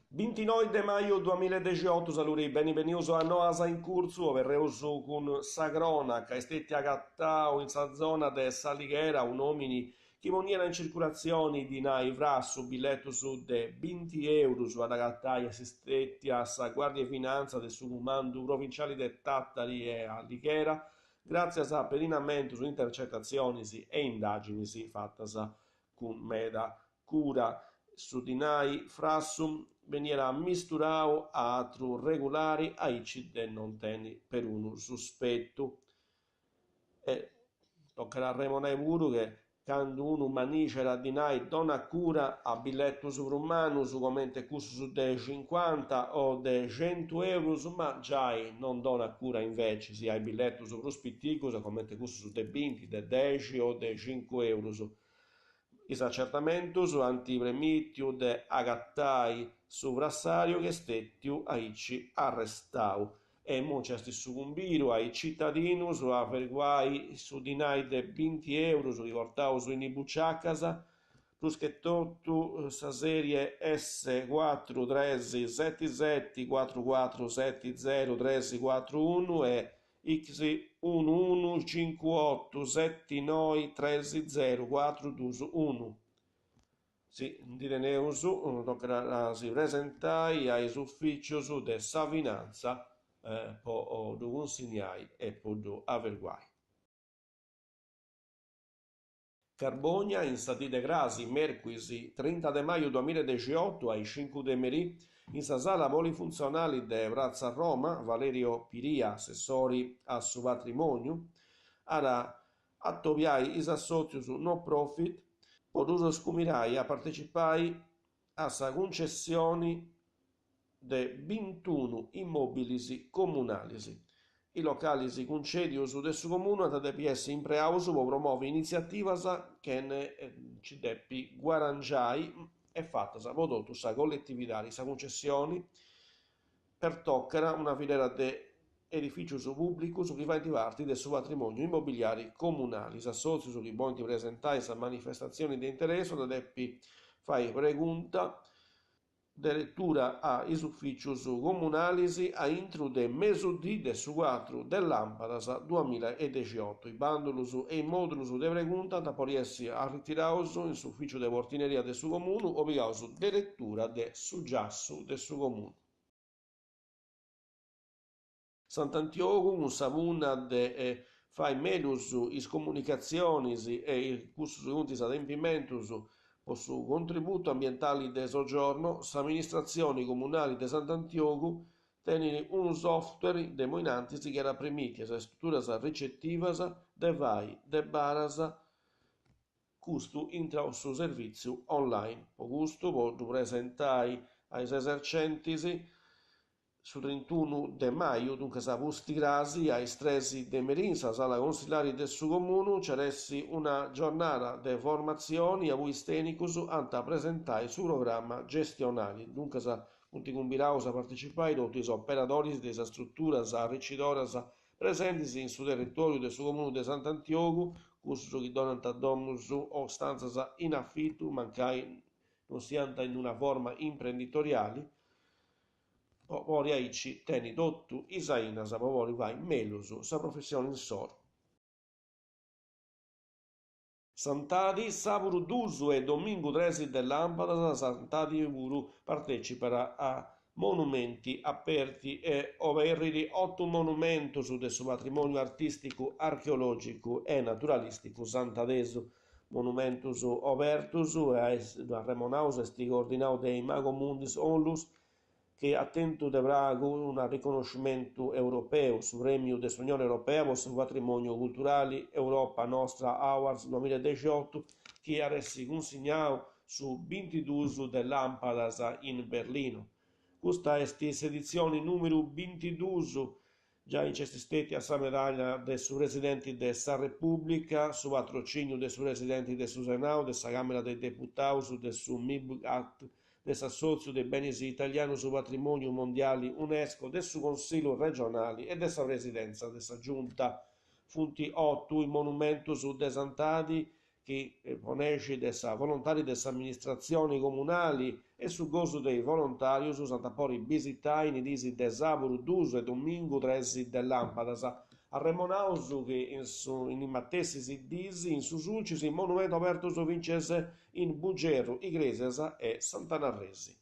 Bintinoi de maju duamilla e dexiotu, saludi, beni benius a Noas in Curtzu, oberreus cun sa cronaca, est stetiu agatau in sa zona de S'Alighera un'omini chi poniat in circulatzioni dinai frassu, billetus de binti eurus, a dd'agatai est stetia sa Guardia 'e Finantza de su Cumandu Provinciali de Tàtari e Alighera, gràtzias a pedinamentus, intercetatzionis e indàginis fatas cun meda cura. Su dinai frassu beniat amisturau a atru regulari aici de non tenni perunu suspetu. E tocat a arremonai puru che candu unu manixat dinai donat cura a billetus prus mannus comente cussus de cincuanta o de centu eurus ma giai non donat cura invecis a is billetus prus piticus comente cussus de binti, de dexi o de cincu eurus. Is acertamentus ant premitiu de agatai su frassàriu chi est stètiu aici arrestau. E imoi nc'est su cumbidu a is citadinus a averguai su dinai de binti eurus chi portaus in is buciacas, prus che totu sa serie S cuatru tres seti seti cuatru cuatru seti zeru tres cuatru unu e X unu unu cincu otu seti noi tres zeru cuatru dus unu. Si ndi teneus, tocat a si presentai a is ufìcius de sa Finantza po ddu cunsignai e po ddu averguai. Carbònia, in sa dì de crasi, mèrcuis trinta de maju duamillaedexiotu, a is cincu de merì, in sa sala polifuntzionali de Pratza Roma, Valerio Piria, assessori a su Patrimòniu, at a atobiai is assòtzius no profit po ddus cumbidai a partecipai a sa cuncessioni de bintunu immòbilis comunalis. Is localis cuncèdius de su Comunu ant a depi essi impreaus po promovi initziativas chene nci depi guarangiai e fatas po totu sa colletividadi. Sa cuncessioni pertocat una filera de edifìcius pùblicus chi faint parti de su patrimòniu immobiliari comunali. Is assòtzius chi bolint presentai sa manifestatzioni de interessu ant a depi fai pregunta deretura a is ufìcius comunalis a intru de mesudì de su cuatru de làmpadas duamillaedexiotu. Is bàndulus e is mòdulus de pregunta ant a podi essi arritiraus in s'ufìciu de portineria de su Comunu o pigaus deretura de su giassu de su Comunu. Sant'Antiogu cun sa punna de fai mellus is comunicatzionis e cussus chi funt is adempimentus po su contributu ambientali de soggiorno, s'amministratzioni comunali de Sant'Antiogu tenit unu software de imoi in antis chi at a premiti a is struturas ricetivas de fai de baras custu intra su servìtziu online. Po custu, po ddu presentai a is esercentis, Su trintunu de maju, duncas pusticrasi, a is tres de merì in sa sala consillari de su Comunu nc'at essi una giornada de formatzioni abui is tènicus ant a presentai su programma gestionali. Duncas funt cumbidaus a participai totu is operadoris de is struturas arricidoras presentis in su territòriu de su Comunu de Sant'Antiogu, cussus chi donant domus o stantzas in afitu, mancai non siant in una forma imprenditoriali, Po podi aici tenni totu is ainas po podi fai mellus sa professioni insoru. Santadi, sàburu dus e domingu tres de làmpadas, Santadi puru partècipat a Monumenti Aperti e oberrit otu monumentus de su patrimòniu artìsticu, archeològicu e naturalìsticu santadesu. Monumentus obertus, ddu arremonaus, est coordinau de Imago Mundis Onlus, chi at tentu de pagu un'arriconnoscimentu europeu, su prèmiu de s'Unione Europea po su Patrimòniu Culturali Europa Nostra Awards duamillaedexiotu, chi at essi cunsignau su bintiduus de làmpadas in Berlino. Custa est s'editzioni nùmeru bintiduus Giai nc'est stètia sa medàllia de su Presidenti de sa Repùblica, su patrocìniu de su Presidenti de su Senau, de sa Càmera de is Deputaus, de su MIBGAT, de s'Assòtziu de Benis Italianus Patrimòniu Mondiali Unesco, de su Consillu Regionali e de sa Presidentza de sa Giunta. Funt otu is monumentus de Santadi. chi po nexi de sa volontadi de s'amministratzioni comunali e su gosu de is volontàrius s'ant a podi bisitai in is diis de sàburu duus e domingu tres de làmpadas. Arremonaus chi in in is matessis diis in su Sulcis monumentu abertus fintzes in Buggerru, Igrèsias e Sant'Anna Arresi.